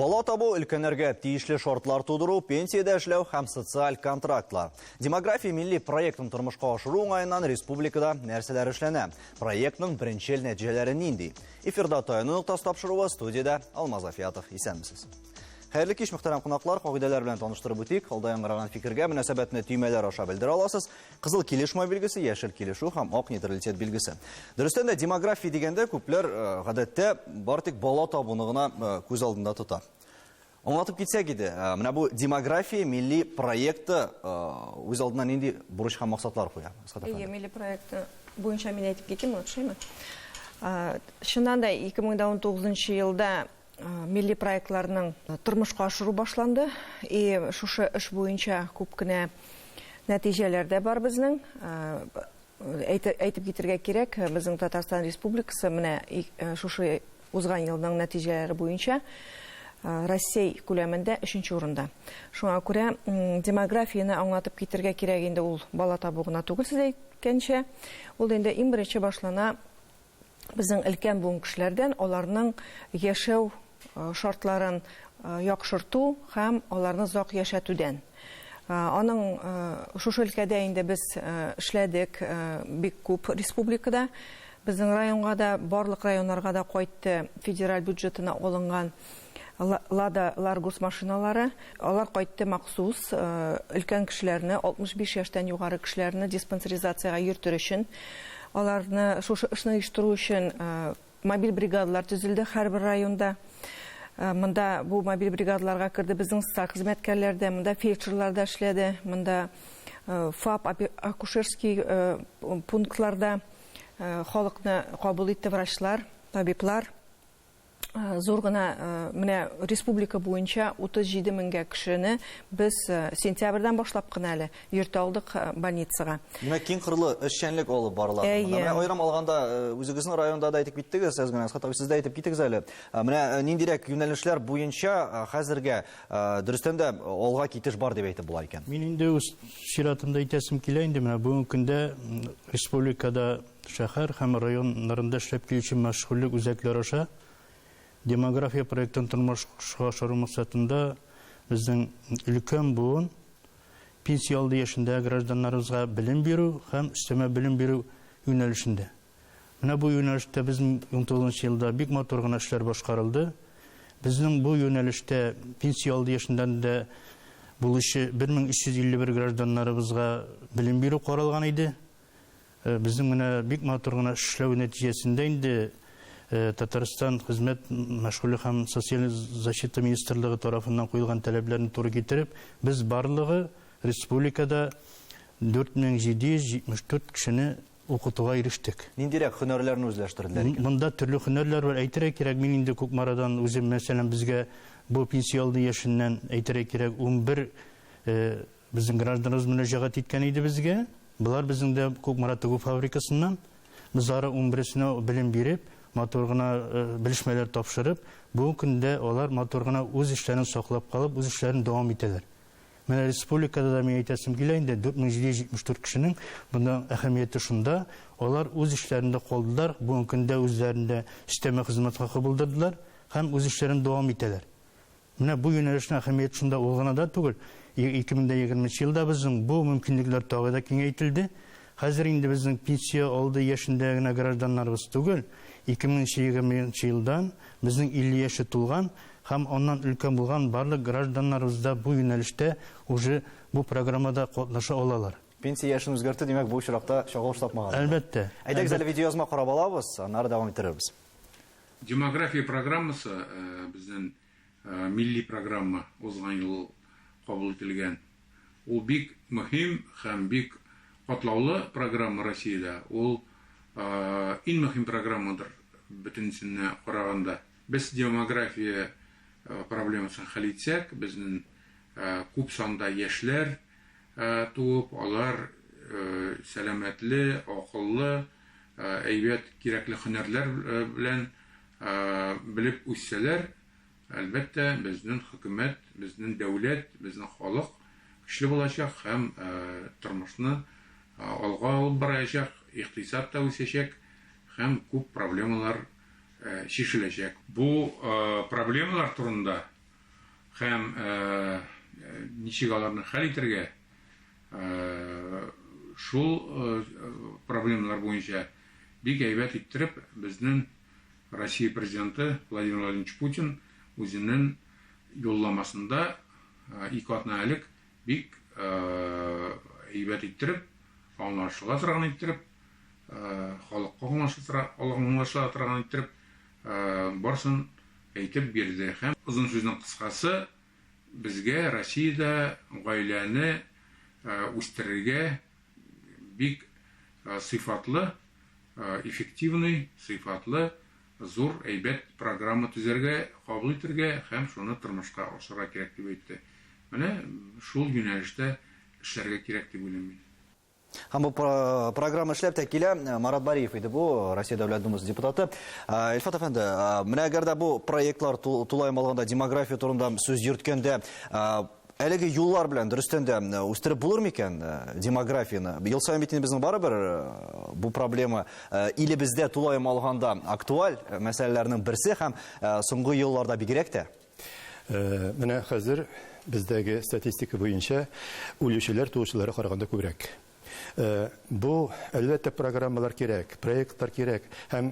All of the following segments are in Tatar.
Бала табу, өлкәннәргә тиешле шартлар тудыру, пенсиядә эшләү һәм социаль контрактлар. Демография милли проектын тормышка ашыру уңаеннан республикада нәрсәләр эшләнә? Проектның беренчел нәтиҗәләре нинди? Эфирда таяну ноктасы тапшыруы, студиядә Алмаз Афиятов. Исәнмесез. Хәерле кич, мөхтәрәм кунаклар, кагыйдәләр белән таныштырып үтик. Алда яңгыраган фикергә мөнәсәбәтне төймәләр аша белдерә аласыз. Кызыл килешмәү билгесе, яшел килешү һәм ак нейтралитет билгесе. Дөрестән дә, демография дигәндә күпләр э, гадәттә бары тик бала табуны гына э, күз алдында тота. Аңлатып китсәк иде, э, менә бу демография милли проекты үз алдына нинди бурыч һәм максатлар куя? Әйе, милли проекты буенча мин әйтеп китим, лучшеме. Чыннан да 2019 елда милли проектларның тормышка ашыру башланды. И шушы эш буенча күп кенә нәтиҗәләр дә бар безнең. Әйтеп китергә кирәк, безнең Татарстан Республикасы менә шушы узган елның нәтиҗәләре буенча Россия күләмендә өченче урында. Шуңа күрә демографияне аңлатып китергә кирәк инде, ул бала табу гына түгел, сез әйткәнчә. Ул инде иң беренче башлана безнең өлкән буын кешеләрдән, аларның яшәү шартларын яхшырту һәм аларны озак яшәтүдән. Аның шушы өлкәдә инде без эшләдек бик күп республикада. Безнең районга да, барлык районнарга да кайтты федераль бюджетына алынган Лада Ларгус машиналары. Алар кайтты махсус өлкән кешеләрне, 65 яшьтән югары кешеләрне диспансеризациягә йөртер өчен. Аларны шушы эшне оештыру өчен мобиль бригадалар төзелде һәрбер районда. Монда бу мобиль бригадаларга керде безнең социаль хезмәткәрләр дә, монда фельдшерлар да эшләде, монда ФАП, акушерский пунктларда халыкны кабул итте врачлар, табиблар. Зур гына менә республика буенча 37 меңгә кешене без сентябрьдән башлап кына әле йөртә алдык больницага. Димәк, киң кырлы эшчәнлек алып барыла. Менә аерым алганда үзегезнең районда да әйтеп киттегез, әз генә Әсхәт абый, сез дә әйтеп китегез әле. Менә ниндирәк юнәлешләр буенча хәзергә дөрестән дә алга китеш бар дип әйтеп була икән? Мин инде үз чиратымда әйтәсем килә инде, менә бүгенге көндә республикада Шәһәр һәм районнарында эшләп килүче мәшгульлек үзәкләре аша демография проектын тормышка ашыру максатында безнең өлкән буын пенсия алды яшендәге гражданнарыбызга белем бирү һәм өстәмә белем бирү юнәлешендә. Менә бу юнәлештә безнең 19 елда бик матур гына эшләр башкарылды. Безнең бу юнәлештә пенсия алды яшендән дә булучы 1351 гражданнарыбызга белем бирү каралган иде. Безнең менә бик матур гына эшләү нәтиҗәсендә инде Татарстан Хезмәт, мәшгульлек һәм социаль защита министрлыгы тарафыннан куелган таләпләрне туры китереп, без барлыгы республикада 4774 кешене укытуга ирештек. Ниндирәк һөнәрләрне үзләштерделәр икән? Монда төрле һөнәрләр бар. Әйтергә кирәк, мин инде Кукмарадан үзем, мәсәлән, безгә бу пенсия алды яшеннән, әйтергә кирәк, 11 Безнең гражданыбыз мөрәҗәгать иткән иде безгә. Болар безнең дә Кукмара тегү фабрикасыннан. Без ары унбересенә белем биреп, матур гына белешмәләр тапшырып, бүгенге көндә алар матур гына үз эшләрен саклап калып, үз эшләрен дәвам итәләр. Менә республикада да мин әйтәсем килә инде, 4774 кешенең монда әһәмияте шунда, алар үз эшләрендә калдылар, бүгенге көндә үзләрендә өстәмә хезмәт хакы булдырдылар һәм үз эшләрен дәвам итәләр. Менә бу юнәлешнең әһәмияте шунда, ул гына да түгел, 2020 нче елда безнең бу мөмкинлекләр тагы да киңәйтелде. Хәзер инде безнең пенсия алды яшендә генә гражданнарыбыз түгел, 2020 нче елдан безнең 50 яше тулган һәм аннан өлкән булган барлык гражданнарыбыз да бу юнәлештә уже бу программада катнаша алалар. Пенсия яшен үзгәртү, димәк, бу очракта чагылыш тапмаган. Әлбәттә. Әйдәгез әле видеоязма карап алабыз, аннары дәвам иттерербез. Демография программасы безнең милли программа узган ел кабул ителгән. Ул бик мөһим һәм бик катлаулы программа Россиядә. Ул иң мөһим программадыр бөтенесенә караганда. Без демография проблемасын хәл итсәк, безнең күп санда яшьләр туып, алар сәламәтле, акыллы, әйбәт, кирәкле һөнәрләр белән белеп үссәләр, әлбәттә, безнең хөкүмәт, безнең дәүләт, безнең халык көчле булачак һәм тормышны алга алып бараячак, икътисад та үсәчәк һәм күп проблемалар чишеләчәк. Бу проблемалар турында. Һәм ничек аларны хәл итәргә, шул проблемалар буенча бик әйбәт иттереп безнең Россия Президенты Владимир Владимирович Путин үзенең юлламасында ике атна элек бик әйбәт иттереп, аңлашыла торган иттереп, халыкка аңлашыла торган иттереп барысын әйтеп бирде. Һәм озын сүзнең кыскасы, безгә Россиядә гаиләне үстерергә бик сыйфатлы, эффективный, сыйфатлы, зур, әйбәт программа төзәргә, кабул итәргә һәм шуны тормышка ашырырга кирәк дип әйтте. Менә шул юнәлештә эшләргә кирәк дип уйлыйм мин. Һәм бу программа эшләп тә килә. Марат Бариев иде бу, Россия Дәүләт Думасы депутаты. Илфат әфәнде, менә әгәр дә бу проектлар тулаем алганда демография турында сүз йөрткәндә, әлеге юллар белән дөрестән дә үстереп булыр микән демографияне? Ел саен бит инде безнең барыбер бу проблема илебездә тулаем алганда актуаль мәсьәләләрнең берсе һәм соңгы елларда бигрәк тә. Менә хәзер бездәге статистика буенча үлүчеләр туучыларга караганда күбрәк. Бу, әлбәттә, программалар кирәк, проектлар кирәк һәм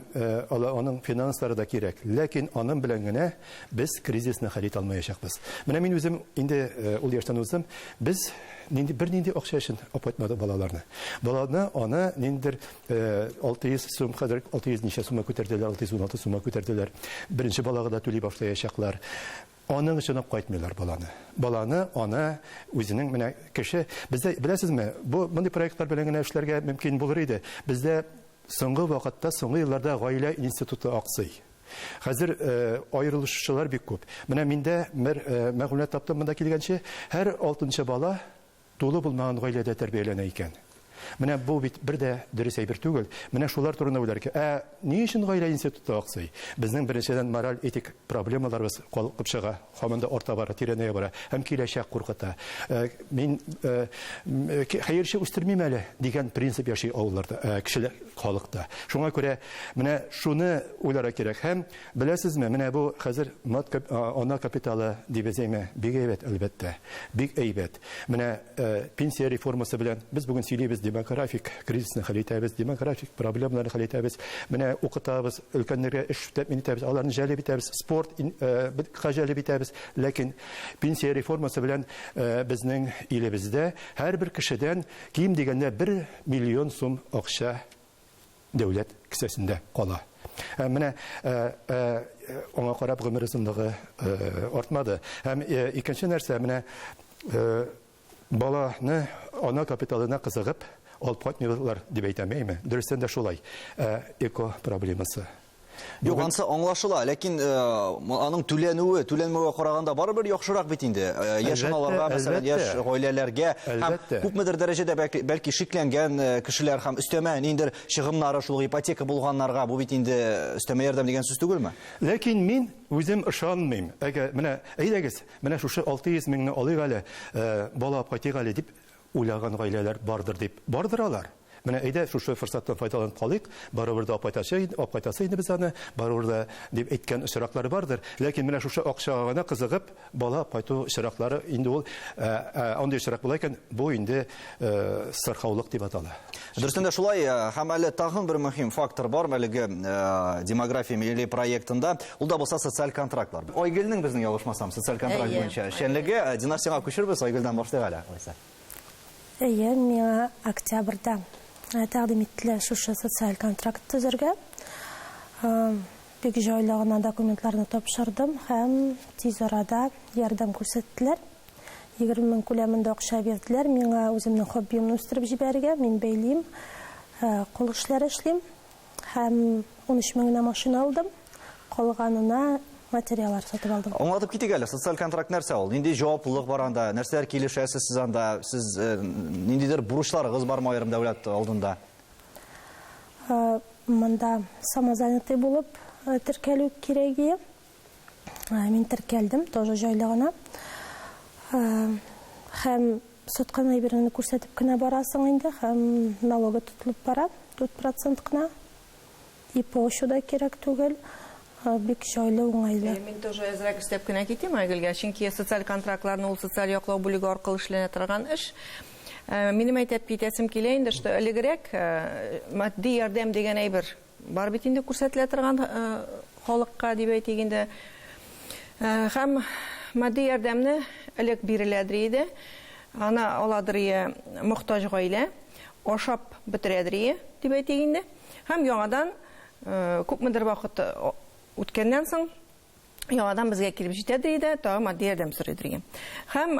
аның финанслары да кирәк. Ләкин аның белән генә без кризисны хәл итә алмаячакбыз. Менә мин үзем инде ул яшьтән уздым. Без нинди бернинди акча өчен апайтмадык балаларны. Баланы аны ниндидер 600 сум, хәзер 600 ничә сумга күтәрделәр, 616 сумга күтәрделәр. Беренче балага да түли башлаячаклар. Аның өчен алып кайтмыйлар баланы. Баланы ана үзенең менә кеше бездә беләсезме, бу мондый проектлар белән генә эшләргә мөмкин булыр иде. Бездә соңгы вакытта, соңгы елларда гаилә институты аксый. Хәзер аерылышучылар бик күп. Менә миндә бер мәгълүмат таптым монда килгәнче, һәр алтынчы бала Тулы булмаган гаиләдә тәрбияләнә икән. Менә бу бит бер дә дөрес әйбер түгел. Менә шулар турында уйлар кирәк. Ә ни өчен гаилә институты аксый? Безнең беренчедән мораль-этик проблемаларыбыз калкып чыга, һаман да арта бара, тирәнәя бара һәм киләчәк куркыта. Мин хәерче үстермим әле дигән принцип яши авылларда, кешеләр, халыкта. Шуңа күрә менә шуны уйларга кирәк. Һәм Беләсезме, менә бу хәзер мат ана капиталы дибез, әйме? Бик әйбәт, әлбәттә. Бик әйбәт. Менә пенсия реформасы белән без бүген сөйлибез, демографик кризисны хәл итәбез, демографик проблемаларны хәл итәбез. Менә укытабыз, өлкәннәргә эш тәэмин итәбез, аларны җәлеп итәбез, спорт ка җәлеп итәбез. Ләкин пенсия реформасы белән безнең илебездә һәрбер кешедән ким дигәндә 1 миллион сум акча дәүләт кесәсендә кала. Менә аңа карап гомер озынлыгы артмады. Һәм икенче нәрсә, менә баланы ана капиталына кызыгып алып кайтмыйлар дип әйтәм, әйме? Дөрестән дә шулай. Эко проблемасы. Юк, ансы аңлашыла, ләкин аның түләнүе, түләнмәве караганда барыбер яхшырак бит инде. Яшь аналарга, мәсәлән, яшь гаиләләргә һәм күпмедер дәрәҗәдә бәлки шикләнгән кешеләр һәм өстәмә ниндидер чыгымнары шул ипотека булганнарга бу бит инде өстәмә ярдәм дигән сүз түгелме? Ләкин мин үзем ышанмыйм. Әгәр менә әйдәгез, менә шушы 600 меңне алыйк әле, бала алып кайтыйк әле дип уйлаган гаиләләр бардыр дип. Бардыр алар. Менә әйдә шушы форсаттан файдаланып калыйк, барыбер дә апайтасы, апкайтасы инде без аны, барыбер дә дип әйткән очраклары бардыр. Ләкин менә шушы акчага гына кызыгып, бала кайту очраклары инде ул андый очрак була икән, бу инде сырхаулык дип атала. Дөрестән дә шулай, һәм әле тагын бер мөһим фактор бар әлеге демография милли проектында, ул да булса социаль контрактлар. Айгөлнең безнең ялгышмасам социаль контракт буенча эшчәнлеге, Динар сиңа күчербез, Айгөлдән башлыйк әле, алайса. Әйе, миңа октябрьдә тәкъдим иттеләр шушы социаль контракт төзергә. Бик җайлы гына документларны тапшырдым һәм тиз арада ярдәм күрсәттеләр. 20 мең күләмендә акча бирделәр миңа үземнең хоббиемны үстереп җибәрергә. Мин бәйлим, кул эшләре эшлим. Һәм 13 меңенә машина алдым, калганына материаллар сатып алдым. Аңлатып китик әле, социаль контракт нәрсә ул? Нинди җаваплылык бар анда? Нәрсәләр килешәсез сез анда? Сез э, ниндидер бурычларыгыз бармы аерым дәүләт алдында? Э, монда самозанятый булып э, теркәлү кирәге. Мин теркәлдем, тоже җайлы гына. Һәм саткан әйбереңне күрсәтеп кенә барасың инде, һәм налогы тотылып бара, 4% кына. ИП ачу да кирәк түгел. Бик җайлы, уңайлы. Мин тоже әзрәк өстәп кенә китим Айгөлгә, чөнки социаль контрактларны ул социаль яклау бүлеге аркылы эшләнә торган эш. Минем әйтеп китәсем килә инде, что элегрәк матди ярдәм дигән әйбер бар бит инде күрсәтелә торган халыкка дип әйтик инде. Һәм матди ярдәмне элек биреләдер иде. Аны аладыр ие мохтаҗ гаилә, ашап бетерәдер ие дип әйтик инде. Һәм яңадан күпмедер вакыт үткәннән соң яңадан безгә килеп җитәдер иде, тагы матди ярдәм сорыйдыр иде. Һәм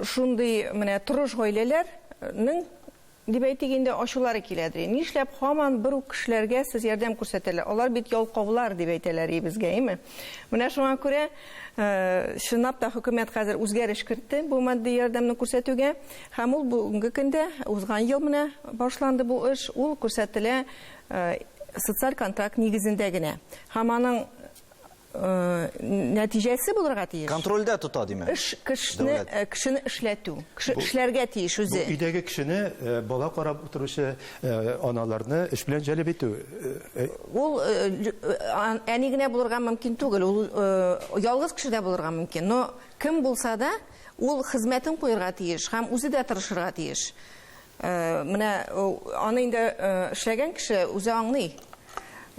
шундый менә тырыш гаиләләрнең дип әйтик инде ачулары киләдер. Нишләп һаман бер үк кешеләргә сез ярдәм күрсәтәләр? Алар бит ялкаулар дип әйтәләр безгә, әйме? Менә шуңа күрә чынлап та хөкүмәт хәзер үзгәреш кертте бу матди ярдәмне күрсәтүгә. Һәм ул бүгенге көндә узган ел менә башланды бу эш, ул күрсәтелә социаль контракт нигезендә генә. Һәм аның нәтиҗәсе булырга тиеш. Контрольдә тота, димәк. Эш кешене, кешене эшләтү. Кеше эшләргә тиеш үзе. Бу өйдәге кешене бала карап утыручы аналарны эш белән җәлеп итү. Ул әни генә булырга мөмкин түгел, ул ялгыз кеше дә булырга мөмкин. Но кем булса да, ул хезмәтен куярга тиеш һәм үзе дә тырышырга тиеш. Менә аны инде эшләгән кеше үзе аңлый.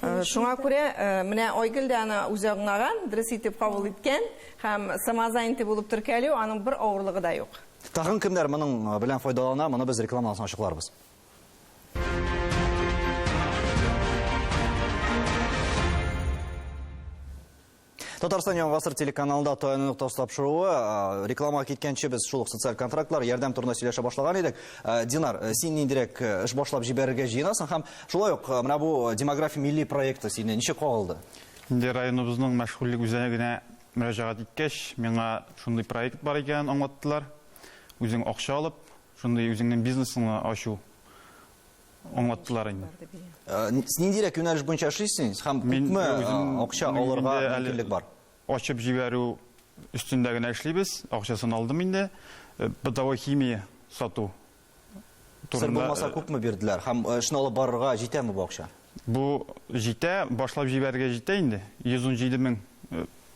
Шуңа күрә менә Айгөл дә аны үзе аңлаган, дөрес итеп кабул иткән һәм самозанятый булып теркәлү аның бер авырлыгы да юк. Тагын кемнәр моның белән файдалана, моны без рекламадан соң ачыкларбыз. Татарстан Яңа Гасыр телеканалында Таяну ноктасы тапшыруы. Рекламага киткәнче без шул ук социаль контрактлар, ярдәм турында сөйләшә башлаган идек. Динар, син ниндирәк эш башлап җибәрергә җыенасың һәм шулай ук менә бу демография милли проекты сине ничек кагылды? Инде районыбызның мәшгульлек үзәгенә мөрәҗәгать иткәч, миңа шундый проект бар икәнен аңлаттылар. Үзең акча алып, шундый үзеңнең бизнесыңны ачу аңлаттылар инде. Ниндирәк юнәлеш буенча эшлисең һәм күпме акча алырга мөмкинлек бар? Ачып җибәрү өстендә генә эшлибез, акчасын алдым инде. Бытовой химия сату турында. Сер булмаса күпме бирделәр һәм эшне алып барырга җитәме бу акча? Бу җитә, башлап җибәрергә җитә инде. 117 мең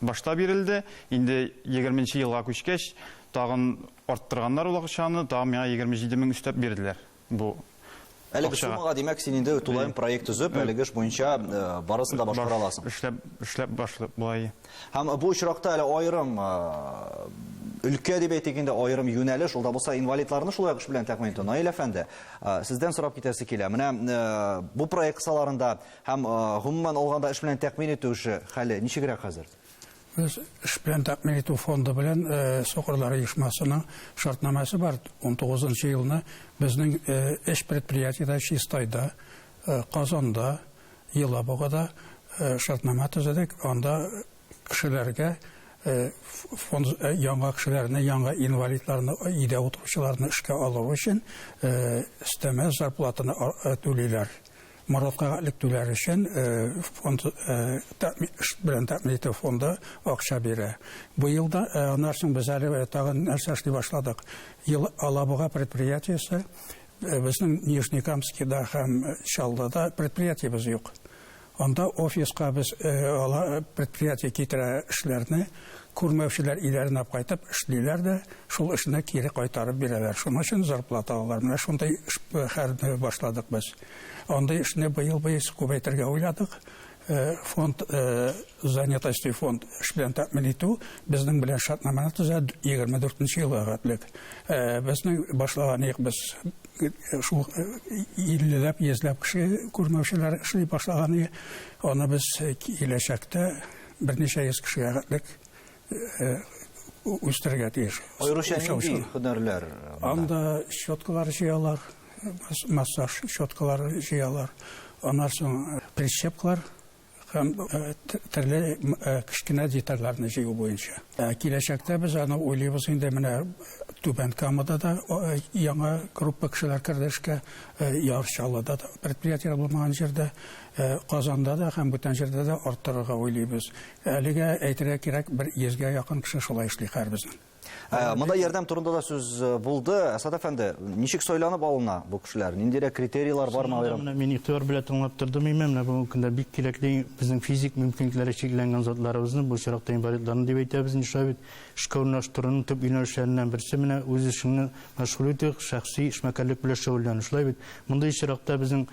башта бирелде. Инде 20 елга күчкәч, тагын арттырганнар ул акчаны, тагын миңа 27 мең өстәп бирделәр. Бу әлеге суммага, димәк, син инде тулаем проект төзеп, әлеге эш буенча барысын да башкара аласың. Эшләп башлап болай. Һәм бу очракта әле аерым өлкә дип әйтик инде, аерым юнәлеш, ул да булса инвалидларны шулай ук эш белән тәэмин итү. Наил әфәнде, сездән сорап китәсе килә. Менә бу проект кысаларында һәм гомумән алганда эш белән тәэмин итү эше хәле ничегрәк хәзер? Без эш белән тәэмин итү фонды белән Сукырлар оешмасының шартнамасы бар. 19 елны безнең эш предприятиедә Чистайда, Казанда, Елабугада шартнама төзедек. Анда кешеләргә фонд яңа кешеләрне, яңа инвалидларны, өйдә утыручыларны эшкә алу өчен өстәмә зарплатаны түлиләр. Маратка элек түләр өчен фонд эш белән тәэмин итү фонды акча бирә. Бу елда аннан соң без әле тагын нәрсә эшли башладык. Алабуга предприятиесе безнең Нижнекамскида һәм Чаллыда предприятиебез юк. Анда офиска без предприятие китерә эшләрне, күрмәүчеләр өйләренә кайтып эшлиләр дә, шул эшне кире кайтарып бирәләр. Шуның өчен зарплата алалар. Менә шундый эш хәлне башладык без. Андый эшне быел без күбәйтергә уйладык. Фонд занятости фонд эш белән тәэмин итү безнең белән шартнаманы төзә 24 елга хәтлек. Безнең башлаган ек без шул 50-ләп, 100-ләп кеше күрмәүчеләр эшли башлаган ек. Аны без киләчәктә берничә йөз кешегә хәтлек үстерергә тиеш. Аеруча нинди һөнәрләр? Анда щеткалар җыялар, массаж щеткалары җыялар. Аннан соң прищепкалар һәм төрле кечкенә детальләрне җыю буенча. Киләчәктә без аны уйлыйбыз инде, менә Түбән Камада да яңа группа кешеләр керде эшкә, Яр Чаллыда да предприятиеләр булмаган җирдә, Казанда да һәм бүтән җирдә дә арттырырга уйлыйбыз. Әлегә әйтергә кирәк, бер 100-гә якын кеше шулай эшли хәзер безнең. Монда ярдәм турында да сүз булды. Әсад әфәнде, ничек сайланып алына бу кешеләр? Ниндирәк критерийлар бармы аерым? Менә мин игътибар белән тыңлап тордым име, менә бүгенге көндә бик кирәкле безнең физик мөмкинлекләре чикләнгән затларыбызны, бу очракта инвалидларны дип әйтәбез, инде шулай бит, эшкә урнаштыруның төп юнәлешләреннән берсе менә үз эшеңне мәшгуль итү, шәхси эшмәкәрлек белән шөгыльләнү. Шулай бит, мондый очракта безнең,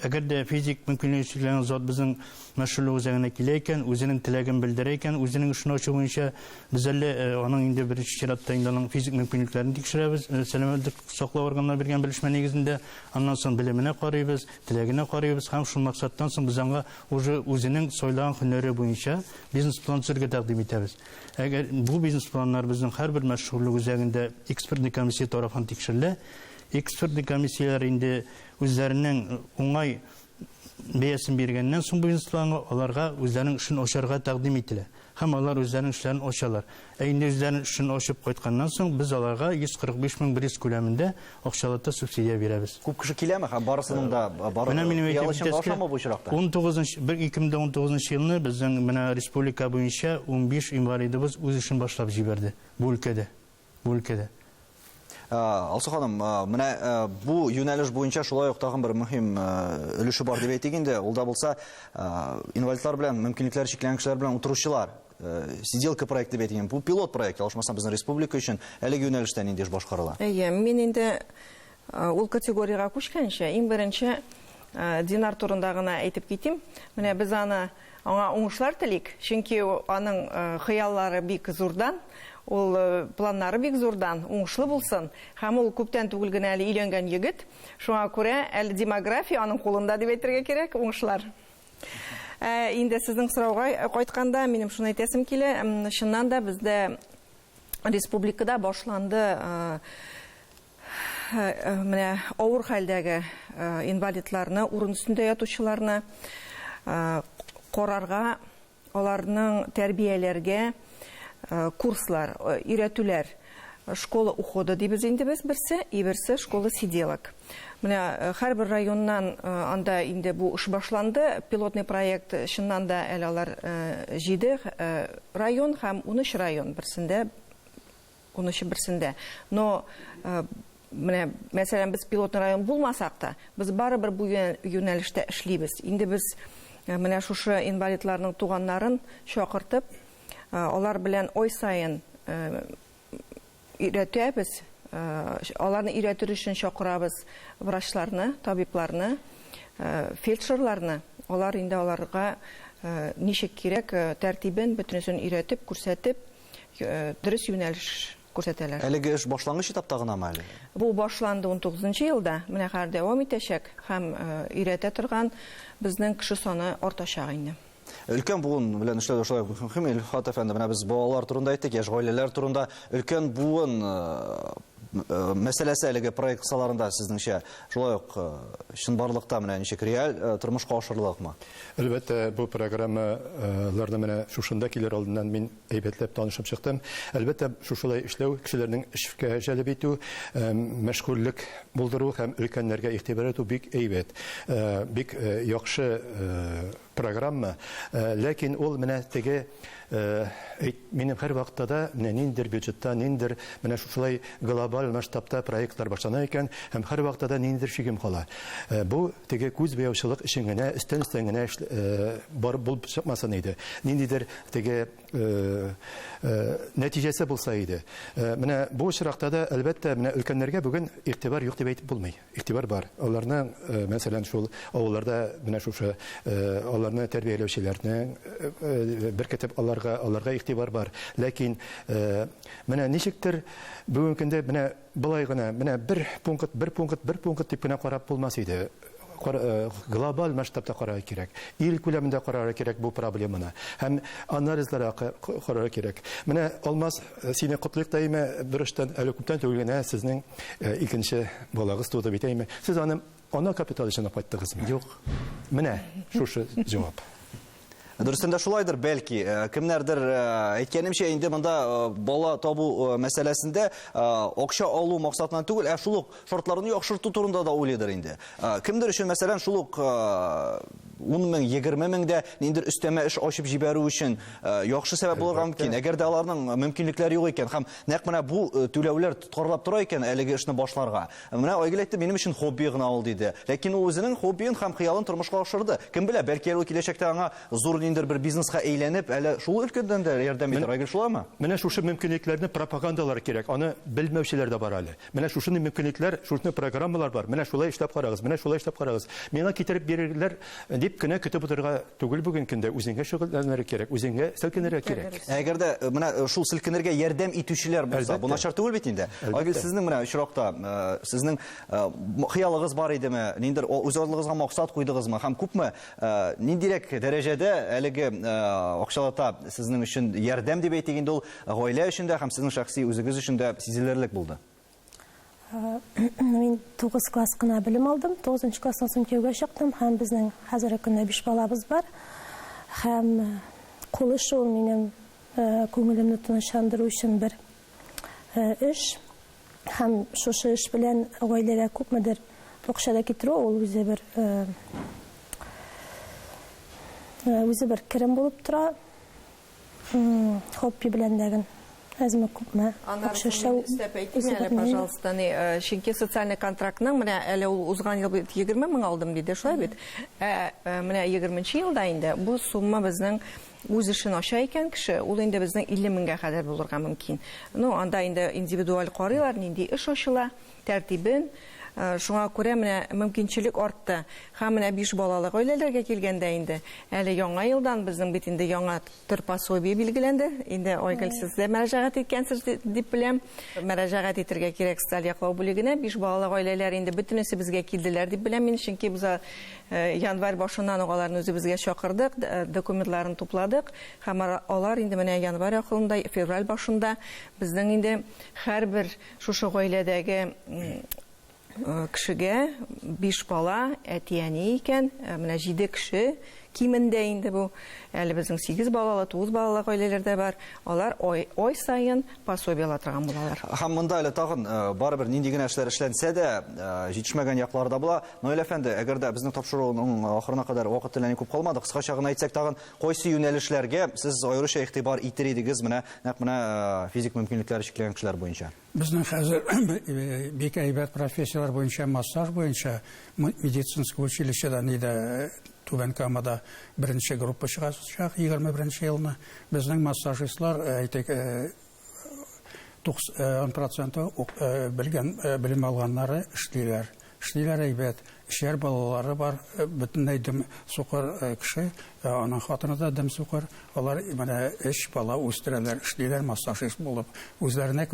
әгәр дә физик мөмкинлеге чикләнгән зат безнең мәшгульлек үзәгенә килә икән, үзенең теләген белдерә икән, үзенең эшен ачу буенча, без әле аның инде беренче чиратта инде аның физик мөмкинлекләрен тикшерәбез, сәламәтлек саклау органнары биргән белешмә нигезендә, аннан соң белеменә карыйбыз, теләгенә карыйбыз һәм шул максаттан соң без аңа уже үзенең сайлаган һөнәре буенча бизнес-план төзергә тәкъдим итәбез. Әгәр бу бизнес-планнар безнең һәрбер мәшгульлек үзәгендә экспертный комиссия тарафыннан тикшерелә, экспертный комиссияләр инде үзләренең уңай бәясен биргәннән соң бизнес-планга аларга үзләренең эшен ачарга тәкъдим ителә. Һәм алар үзләренең эшләрен ачалар. Ә инде үзләренең эшен ачып кайтканнан соң без аларга 145 мең 100 күләмендә акчалата субсидия бирәбез. Күп кеше киләме һәм барысының да бар Менә минем хыялы әйтеп чынга китәсе ашамы бу очракта? 19 бер 2019 елны безнең менә республика буенча 15 инвалидыбыз үз эшен башлап җибәрде бу өлкәдә. Бу өлкәдә. Алсу ханым, менә бу юнәлеш буенча шулай ук тагын бер мөһим өлеше бар дип әйтик инде. Ул да булса, инвалидлар белән, мөмкинлекләре чикләнгән кешеләр белән утыручылар. Сиделка проекты дип әйтик инде. Бу пилот проект, ялгышмасам, безнең республика өчен әлеге юнәлештә нинди эш башкарыла? Әйе, мин инде ул категориягә күчкәнче, иң беренче Динар турында гына әйтеп китим. Менә без аны аңа уңышлар телик, чөнки аның хыяллары бик зурдан, ул планнары бик зурдан, уңышлы булсын. Һәм ул күптән түгел генә әле өйләнгән егет. Шуңа күрә әле демография аның кулында дип әйтергә кирәк, уңышлар. Инде сезнең сорауга кайтканда минем шуны әйтәсем килә. Чыннан да бездә республикада башланды менә авыр хәлдәге инвалидларны, урын өстендә ятучыларны карарга, аларның тәрбияләргә курслар, өйрәтүләр. Школа ухода дибез инде без берсе, и берсе школа сиделок. Менә һәрбер районнан анда инде бу эш башланды. Пилотный проект чыннан да әле алар 7 район һәм 13 район берсендә, 13 берсендә. Но менә, мәсәлән, без пилотный район булмасак та, без барыбер бу юнәлештә эшлибез. Инде без менә шушы инвалидларның туганнарын чакыртып, алар белән ай саен өйрәтәбез. Аларны өйрәтер өчен чакырабыз врачларны, табибларны, фельдшерларны. Алар инде аларга ничек кирәк тәртибен бөтенесен өйрәтеп, күрсәтеп, дөрес юнәлеш күрсәтәләр. Әлеге эш башлангыч этапта гынамы әле? Бу башланды 19 елда, менә хәзер дәвам итәчәк һәм өйрәтә торган безнең кеше саны артачак инде. Өлкән буын белән эшләү шулай ук мөһим. Илфат әфәнде, менә без балалар турында әйттек, яшь гаиләләр турында. Өлкән буын мәсьәләсе әлеге проект кысаларында сезнеңчә шулай ук чынбарлыкта менә ничек реаль тормышка ашырылакмы? Әлбәттә, бу программаларны менә шушында килер алдыннан мин әйбәтләп танышып чыктым. Әлбәттә, шушылай эшләү, кешеләрнең эшкә җәлеп итү, мәшгульлек булдыру һәм өлкәннәргә игътибар итү бик әйбәт, бик яхшы программа. Ләкин ул менә теге, минем һәр вакытта да менә ниндидер бюджетта, ниндидер менә шушылай глобаль масштабта проектлар башлана икән, һәм һәр вакытта да ниндидер шигем кала. Бу теге күз буяучылык өчен генә, өстән-өстән генә барып булып чыкмасын иде. Ниндидер теге нәтиҗәсе булса иде. Менә бу очракта да, әлбәттә, менә өлкәннәргә бүген игътибар юк дип әйтеп булмый. Игътибар бар. Аларның, мәсәлән, шул авылларда менә шушы аларны тәрбияләүчеләрне беркетеп аларга игътибар бар. Ләкин менә ничектер бүгенге көндә менә болай гына, менә бер пункт, бер пункт, бер пункт дип кенә карап булмас иде. Глобаль масштабта карарга кирәк. Ил күләмендә карарга кирәк бу проблеманы. Һәм анализларга карарга кирәк. Менә Алмаз, сине котлыйк та име, бер эштән әле күптән түгел генә сезнең икенче балагыз туды бит, әйме? Сез аны ана капиталы өчен алып кайттыгызмы? Юк. Менә шушы җавап. Дөрестән дә шулайдыр, бәлки. Кемнәрдер әйткәнемчә, инде монда бала табу мәсьәләсендә акча алу максатыннан түгел, ә шул ук шартларны яхшырту турында да уйлыйдыр инде. Кемдер өчен, мәсәлән, шул ук 10 мең, 20 мең дә ниндидер өстәмә эш ачып җибәрү өчен яхшы сәбәп булырга мөмкин. Әгәр дә аларның мөмкинлекләре юк икән һәм нәкъ менә бу түләүләр тоткарлап тора икән әлеге эшне башларга. Менә Айгөл әйтте, минем өчен хобби гына ул диде. Ләкин ул үзенең хоббиен һәм хыялын тормышка ашырды. Кем белә, бәлки әле ул киләчәктә аңа зур ниндидер бер бизнеска әйләнеп, әле шул өлкәдән дә ярдәм итәр. Айгөл, шулаймы? Менә шушы мөмкинлекләрне пропагандалар кирәк. Аны белмәүчеләр дә бар әле. Менә шушындый мөмкинлекләр, шушындый программалар бар. Менә шулай эшләп карагыз, менә шулай эшләп карагыз. Миңа китереп бирерләр дип кенә көтеп утырырга түгел бүген көндә. Үзеңә шөгыльләнергә кирәк, үзеңә селкенергә кирәк. Әгәр дә менә шул селкенергә ярдәм итүчеләр булса, бу начар түгел бит инде. Айгөл, сезнең менә очракта, сезнең хыялыгыз бар идеме? Ниндидер үз алдыгызга максат куйдыгызмы? Һәм күпме, ниндирәк дәрәҗәдә әлеге акчалата сезнең өчен ярдәм дип әйтик инде ул, гаилә өчен дә һәм сезнең шәхси үзегез өчен дә сизелерлек булды? Мин 9 класс кына белем алдым. 9 класстан соң кияүгә чыктым һәм безнең хәзерге көндә 5 балабыз бар. Һәм кул эше ул минем күңелемне тынычландыру өчен бер эш. Һәм шушы эш белән гаиләгә күпмедер акча да китерү, ул үзе бер үзе бер керем булып тора. Хобби белән дә гел әзме күпме акча эшләү. Өстәп әйтим әле, пожалуйста, ни, чөнки социальный контрактның менә әле ул узган ел бит 20 мең алдым диде, шулай бит? Ә менә 20 елда инде бу сумма безнең үз эшен ача икән кеше, ул инде безнең 50 меңгә кадәр булырга мөмкин. Ну, анда инде индивидуаль карыйлар, нинди эш ачыла, тәртибен. Шуңа күрә менә мөмкинчелек артты. Һәм менә 5 балалы гаиләләргә килгәндә инде, әле яңа елдан безнең бит инде яңа төр пособие билгеләнде. Инде Айгөл, сез дә мөрәҗәгать иткәнсез дип беләм. Мөрәҗәгать итергә кирәк социаль яклау бүлегенә. 5 балалы гаиләләр инде бөтенесе безгә килделәр дип беләм мин, чөнки без январь башыннан ук аларны үзебезгә чакырдык, документларын тупладык. Һәм алар инде менә январь ахырында, февраль башында безнең инде һәрбер шушы гаиләдәге кешегә 5 бала, әти-әни икән, менә 7 кеше кимендә инде бу. Әле безнең 8 балалы, 9 балалы гаиләләр дә бар. Алар ай саен пособие ала торган булалар. Һәм монда әле тагын барыбер нинди генә эшләр эшләнсә дә, җитешмәгән яклары да була. Наил әфәнде, әгәр дә безнең тапшыруның ахырына кадәр вакыт әллә ни күп калмады, кыскача гына әйтсәк, тагын кайсы юнәлешләргә сез аеруча игътибар итер идегез, менә нәкъ менә физик мөмкинлекләре чикләнгән кешеләр буенча? Безнең хәзер бик әйбәт профессияләр буенча, массаж буенча медицинский училищеда нидә Түбән Камада беренче группа чыгачак 21 елны. Безнең массажистлар, әйтик, 90% белгән, белем алганнары эшлиләр. Эшлиләр әйбәт. Эшләр балалары бар, бөтенләй дөм сукыр кеше, аның хатыны да дөм сукыр. Алар менә өч бала үстерәләр, эшлиләр массажист булып. Үзләренә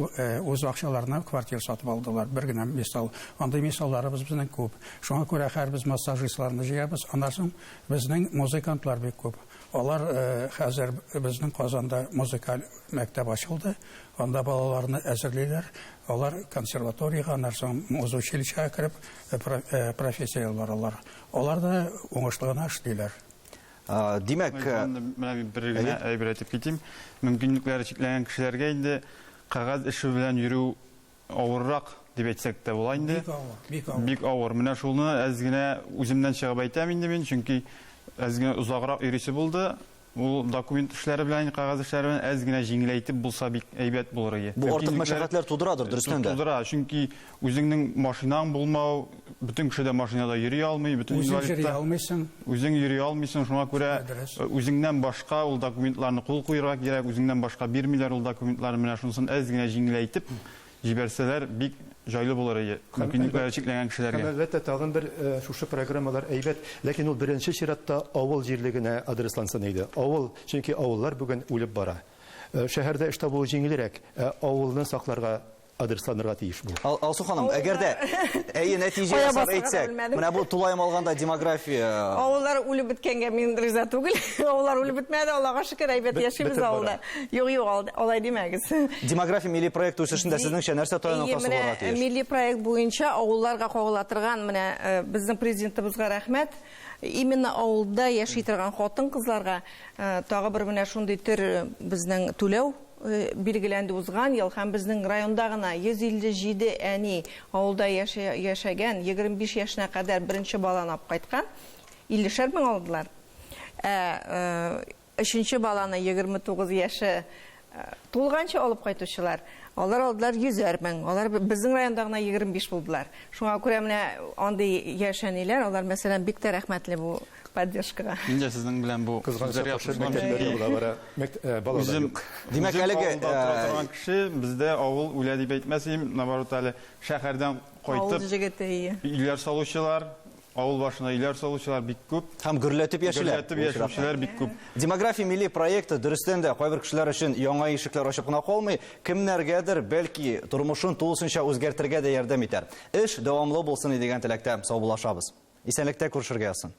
үз акчаларына квартира сатып алдылар. Бер генә мисал. Андый мисалларыбыз безнең күп. Шуңа күрә һәр без массажистларны җыябыз. Аннан соң безнең музыкантлар бик күп. Алар хәзер безнең Казанда музыкаль мәктәп ачылды. Анда балаларны әзерлиләр. Алар консерваториягә, аннан соң музучилищега кереп профессия алалар. Алар да уңышлы гына эшлиләр. Димәк, менә мин бер генә әйбер әйтеп китим. Мөмкинлекләре чикләнгән кешеләргә инде кәгазь эше белән йөрү авыррак дип әйтсәк тә була инде. Бик авыр, бик авыр. Бик авыр. Менә шуны әз генә үземнән чыгып әйтәм инде мин, чөнки әз генә озаграк йөрисе булды. Ул документ эшләре белән, кәгазь эшләре белән әз генә җиңеләйтеп булса бик әйбәт булыр иде. Бу артык мәшәкатьләр тудырадыр, дөрестән дә. Тудыра, чөнки үзеңнең машинаң булмау, бөтен кеше дә машинада йөри алмый, бөтен Үзең йөри алмыйсың. Үзең йөри алмыйсың, шуңа күрә үзеңнән башка ул документларны кул куярга кирәк, үзеңнән башка бирмиләр ул документларны. Менә шунысын әз генә җиңеләйтеп җибәрсәләр бик җайлы булыр иде. Мөмкинлекләре чикләнгән кешеләргә. Һәм әлбәттә тагын бер шушы программалар әйбәт, ләкин ул беренче чиратта авыл җирлегенә адреслансын иде. Авыл, чөнки авыллар бүген үлеп бара. Шәһәрдә эш табуы җиңелрәк, ә авылны сакларга адресланырга тиеш бу. Алсу ханым, әгәр дә әйе нәтиҗә ясап әйтсәк, менә бу тулаем алганда демография. Авыллар үлеп беткәнгә мин риза түгел. Авыллар үлеп бетмәде, Аллага шөкер, әйбәт яшибез авылда. Юк, юк, алай димәгез. Демография милли проект үсешендә сезнеңчә нәрсә таяну ноктасы булырга тиеш? Милли проект буенча авылларга кагыла торган, менә безнең президентыбызга рәхмәт. Именно авылда яши торган хатын-кызларга тагы бер менә шундый төр безнең түләү билгеләнде узган ел, һәм безнең районда гына 157 әни авылда яшәгән, 25 яшенә кадәр беренче баланы алып кайткан. 50 мең алдылар. Ә өченче баланы 29 яше тулганчы алып кайтучылар, алар алдылар 100 мең. Алар безнең районда гына 25 булдылар. Шуңа күрә менә андый яшь әниләр, алар, мәсәлән, бик тә рәхмәтле бу поддержкага. Мин дә сезнең белән бу Кызганычка каршы, мәктәпләр ябыла бара. Балалар юк. Димәк, әлеге авылда тора торган кеше, бездә авыл үлә дип әйтмәс идем, наоборот, әле шәһәрдән кайтып, Авыл җегете, ие. Өйләр салучылар, авыл башына өйләр салучылар бик күп. Һәм гөрләтеп яшиләр. Гөрләтеп яшәүчеләр бик күп. Демография милли проекты дөрестән дә кайбер кешеләр өчен яңа ишекләр ачып кына калмый, кемнәргәдер бәлки тормышын тулысынча үзгәртергә дә ярдәм итәр. Эш дәвамлы булсын дигән теләктә саубуллашабыз. Исәнлектә күрешергә язсын.